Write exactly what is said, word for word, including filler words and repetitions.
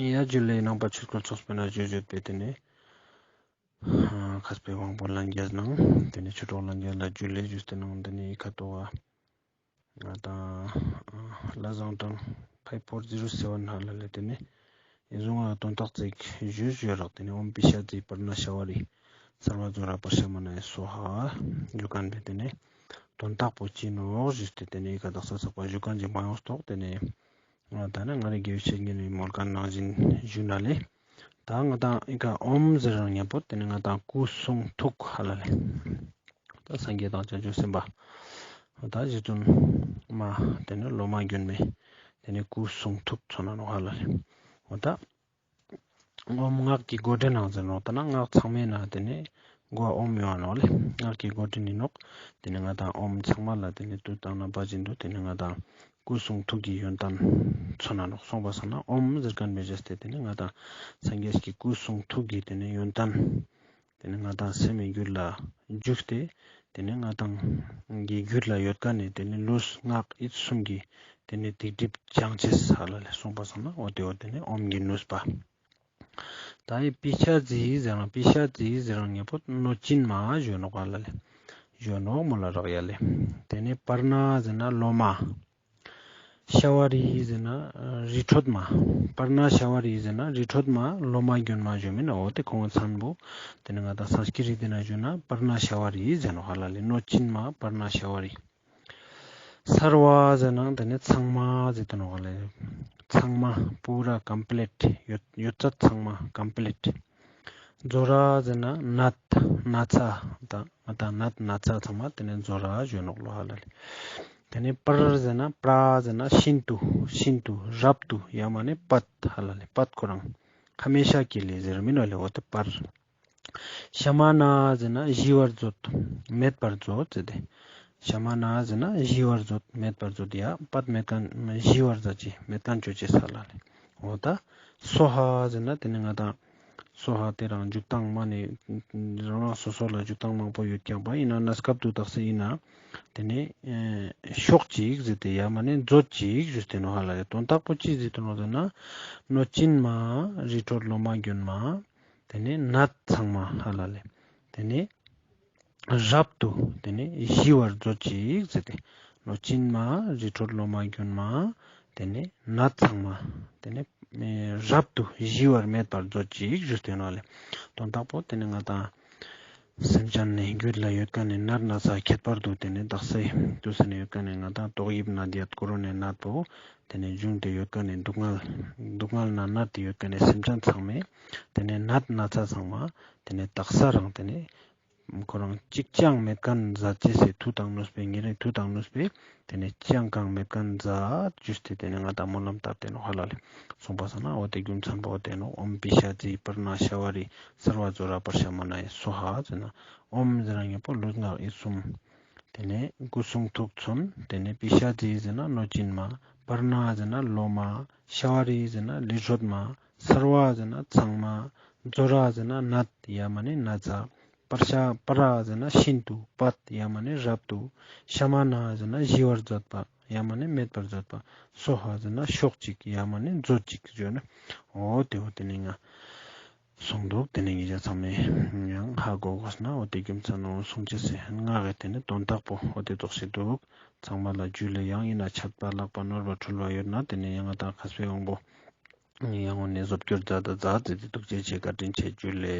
ཡ་ཇུ་ལེ། ནང་པ་ཆོས་སྐུལ་ཚོགས་པའི་ནང་ང་ཞུ་ཞུས་པའི་ཏེ་ནེ་མཁས་པའི་དབང་པོ་ལྷན་རྒྱས་ནང་ཏེ་ནེ་ཆོས་གྲོགས་ལྷན་རྒྱས་ལ་ཇུ་ལེ་ཞུས་ཏེ་ནང་ཏེ་ནེ་ཁ་ཏོ་བ་ང་དང་ལ་བཟང་དང་ཕའིབ་ཕོར་ཛི་རོ་སེ་བན་ཧ་ལ་ལེ། ཏེ་ནེ་ཨི་ཟུང་ང་དོན་དག་ཅིག་ཞུ་ཞུ་རག། ཏེ་ནེ་ཨོཾ་པི་ཤ་ཙི་པར་ཎ་ཤྭ་བ་རི་སརྦ་ཛྭ་ར་པྲ་ཤ་མ་ན་ཡེ་སྭཱ་ཧཱ་ཞུ་ཁན་པོའི་ཏེ་ནེ་དོན་དག་པོ་ཅི་ནོག་ཞུས་ཏེ་ཏེ་ནེ་ཨི་ཀ་དག་ས་ཚག་པ་ཞུ་ཁན་ཅིག་མ་ཡོངས་ཏོག། ཏེ་ནེ་ང་ད་ནི་ང་རི་དགེ་བའི་བཤེས་གཉེན་ནི་མོལ་ཁན་ནང་བཞིན་ཞུ་ན་ལེ། ད་ང་དང་ཨི་ཀ་ཨོཾ་ཟེར་རང་ཉམ་པོ་ཏེ་ནེ་ང་དང་སྐུ་གསུང་ཐུགས་ཧ་ལ་ལེ། ད་སངས་རྒྱས་དང་བྱང་ཆུབ་སེམས་དཔའ་ད་རྗེ་བཙུན་མ་ཏེ་ནེ་སློབ་མ་མགོན་མེད་ཏེ་ནེ་སྐུ་གསུང་ཐུགས་མཚོན་ན་ནོག་ཧ་ལ་ལེ། འོ་ད་ཨོཾ་སྔགས་ཀྱི་མགོ་འདྲེན་ནང་ཟེར་ནོག། ད་ན་སྔགས་ཚང་མའི་ནང་ཏེ་ནེ་མགོ་ཨོཾ་ཡོང་ནོག་ལེ། སྔགས་ཀྱི་མགོ་འདྲེན་ཨིན་ནོག། ཏེ་ནེ་ང་དང་ཨོཾ་ཚང་མ་ལ་ཏེ་ནེ་དུས་དང་རྣམ་པ་ཅན་དུ་ཏེ་ནེ་ང་དང་སྐུ་གསུང་ཐུགས་ཀྱི་ཡོན་ཏན་མཚོན་ན་ནོག། སོང་པ་སང་ན་ཨོཾ་ཟེར་ཁན་བེ་ཟེར་ཏེ་ཏེ་ནེ་ང་དང་སངས་རྒྱས་ཀྱི་སྐུ་གསུང་ཐུགས་ཀྱི་ཏེ་ནེ་ཡོན་ཏན་ཏེ་ནེ་ང་དང་སེམས་སི་རྒྱུད་ལ་འཇུག་སྟེ་ཏེ་ནེ་ང་དང་གི་རྒྱུད་ལ་ཡོད་ཁན་ནི་ཏེ་ནེ་ལུས་ངག་ཡིད་གསུམ་གྱི་ཏེ་ནེ་སྡིག་སྒྲིབ་སྦྱང་ཅེས་ཧ་ལ་ལེ། སོང་པ་སང་ན་འོ་ཏེ་འོ་ཏེ་ནེ་ཨོཾ་གྱི་ནུས་པ། ད་ཨི་པི་ཤ་ཙི་ཟེར་རང་པི་ཤ་ཙི་ཟེར་རང་ཉམ་པོ་གནོད་སྦྱིན་མ་ཞུ་ནོག་ཧ་ལ་ལེ། ཞུ་ནོག་མོལ་ལ་རག་ཡ་ལེ། ཏེ་ནེ་པར་ཎ་ཟེར་ན་སློབ་མ། ཤྭ་བ་རི་ཟེར་ན་རི་ཁྲོད་མ། པར་ཎ་ཤྭ་བ་རི་ཟེར་ན་རི་ཁྲོད་མ་སློབ་མ་མགོན་མ་ཞུ་མིན་ན་འོ་ཏེ་ཁོང་མཚན་པོ་ཏེ་ནེ་ང་དང་སཾསྐྲྀཏ་ཏེ་ན་ཞུ་ན་པར་ཎ་ཤྭ་བ་རི་ཟེར་ནོག་ཧ་ལ་ལེ། གནོད་སྦྱིན་མ་པར་ཎ་ཤྭ་བ་རི། སརྦ་ཟེར་ན་ཏེ་ནེ་ཚང་མ་ཟེར་ཏེ་ནོག་ལེ། ཚང་མ་པུ་ར་ཀམ་པི་ལིཊ་ཡོད་ཡོད་ཚད་ཚང་མ་ཀམ་པི་ལིཊ། ཛྭ་ར་ཟེར་ན་ནད་ན་ཚ་དང་ང་དང་ནད་ན་ཚ་ཚང་མ་ཏེ་ནེ་ཛྭ་ར་ཞུ་ནོག་ལོ་ཧ་ལ་ལེ། ཏེ་ནེ་པྲ་ཟེར་ན་པྲ་ཟེར་ན་ཤིན་ཏུ་ཤིན་ཏུ་རབ་ཏུ་ཡ་མ་ནེ་པད་ཧ་ལ་ལེ། པད་ཁོ་རང་ཧ་མེ་ཤ་ཀེ་ལི་ཟེར་མིན་ན་ལེ་འོ་ཏེ་པར། ཤ་མ་ན་ཟེར་ན་ཞི་བར་མཛོད། མེད་པར་མཛོད་ཟེར་ཏེ། ཤ་མ་ན་ཟེར་ན་ཞི་བར་མཛོད། མེད་པར་མཛོད་ཡ་པད་མེད་ཁན་ཞི་བར་མཛད་ཅེས་མེད་ཁན་ཅོ་ཅེས་ཧ་ལ་ལེ། འོ་ད་སྭཱ་ཧཱ་ཟེར་ན་ཏེ་ནེ་ང་དང་སྭཱ་ཧཱ་ཏེ་རང་འཇུག་སྟངས་མ་ནེ་རང་རང་སོ་སོ་ལ་འཇུག་སྟངས་མང་པོ་ཡོད་ཀྱག་པ་ཨིན་ན་གནས་སྐབས་དུ་དག་ས་ཨིན་ན་ཏེ་ནེ་ཨེ་ཤོག་ཅིག་ཟེར་ཏེ་ཡ་མ་ནེ་མཛོད་ཅིག་ཞུས་ཏེ་ནོག་ཧ་ལ་ལེ། དོན་དག་པོ་ཅི་ཟེར་ཏེ་ནོག་ཟེར་ན་གནོད་སྦྱིན་མ་རི་ཁྲོད་སློབ་མ་མགོན་མ། ཏེ་ནེ་ནད་ཚང་མ་ཧ་ལ་ལེ། ཏེ་ནེ་རབ་ཏུ་ཏེ་ནེ་ཞི་བར་མཛོད་ཅིག་ཟེར་ཏེ། གནོད་སྦྱིན་མ་རི་ཁྲོད་སློབ་མ་མགོན་མ། ཏེ་ནེ་ནད་ཚང་མ་ཏེ་ནེ་རབ་ཏུ་ཞི་བར་མེད་པར་མཛོད་ཅིག་ཞུས་ཏེ་ནོག་ལེ། དོན་དག་པོ་ཏེ་ནེ་ང་དང་སེམས་ཅན་ནི་རྒྱུད་ལ་ཡོད་ཁན་ནི་ནད་ན་ཚ་ཁྱད་པར་དུ་ཏེ་ནེ་དག་ས་དུས་ས་ནེ་ཡོད་ཁན་ནི་ང་དང་ཏོག་དབྱིབས་ནད་ཡོད་ཀོ་རོ་ནའི་ནད་པོ་ཏེ་ནེ་བྱུང་སྟེ་ཡོད་ཁན་ནི་སྡུག་བསྔལ་སྡུག་བསྔལ་ན་ནད་དེ་ཡོད་ཁན་ནི་སེམས་ཅན་ཚང་མའི་ཏེ་ནེ་ནད་ན་ཚ་ཚང་མ་ཏེ་ནེ་དག་ས་རང་ཏེ་ནེ་ཁོ་རང་ཅིག་ཅང་མེད་ཁན་མཛད་ཅེས་སི་མཐུ་དང་ནུས་པའི་ཉེ་རིང་མཐུ་དང་ནུས་པའི་ཏེ་ནེ་ཅང་གང་མེད་ཁན་མཛད་ཅུས་ཏེ་ཏེ་ནེ་ང་དང་སྨོན་ལམ་བཏབ་སྟེ་ནོག་ཧ་ལ་ལེ། སོང་པ་སང་ན་འོ་ཏེ་རྒྱུ་མཚན་པོ་འོ་ཏེ་ནོག། ཨོཾ་པི་ཤ་ཙི་པར་ཎ་ཤྭ་བ་རི་སརྦ་ཛྭ་ར་པྲ་ཤ་མ་ན་ཡེ་སྭཱ་ཧཱ་ཟེར་ན་ཨོཾ་ཟེར་རང་ཉམ་པོ་ལུས་ངག་ཡིད་གསུམ། ཏེ་ནེ་སྐུ་གསུང་ཐུགས་མཚོན། ཏེ་ནེ་པི་ཤ་ཙི་ཟེར་ན་གནོད་སྦྱིན་མ། པར་ཎ་ཟེར་ན་སློབ་མ། ཤྭ་བ་རི་ཟེར་ན་རི་ཁྲོད་མ། སརྦ་ཟེར་ན་ཚང་མ། ཛྭ་ར་ཟེར་ན་ནད་ཡ་མ་ནེ་ན་ཚ། པྲ་ཤ་པྲ་ཟེར་ན་ཤིན་ཏུ་པད་ཡ་མ་ནེ་རབ་ཏུ། ཤ་མ་ན་ཟེར་ན་ཞི་བར་མཛད་པ་ཡ་མ་ནེ་མེད་པར་མཛད་པ། སྭཱ་ཧཱ་ཟེར་ན་ཤོག་ཅིག་ཡ་མ་ནེ་མཛོད་ཅིག་ཞུ་ནོག། འོ་ཏེ་འོ་ཏེ་ནེ་ང་གསུངས་དུག། ཏེ་ནེ་ཉེ་རང་ཚང་མས་ཡང་ཧ་གོ་གོས་ན་འོ་ཏེ་རྒྱུ་མཚན་ནོ་གསུང་ཅེས་སི་ང་གི་ཏེ་ནེ་དོན་དག་པོ་འོ་ཏེ་ཙོགས་ཤིག་དུག། ཚང་མ་ལ་ཇུ་ལེ། ཡང་ཨིན་ན་ཆད་པ་ལྷག་པ་ནོར་བ་འཁྲུལ་བ་ཡོད་ན་ཏེ་ནེ་ཡང་ང་དང་མཁས་པའི་དབང་པོ་ཡང་འོ་ནེ་བཟོ་བཅོས་མཛད་ད་མཛད་ཟེར་ཏེ་ཐུགས་རྗེ་ཆེ་བཀའ་དྲིན་ཆེ་ཇུ་ལེ།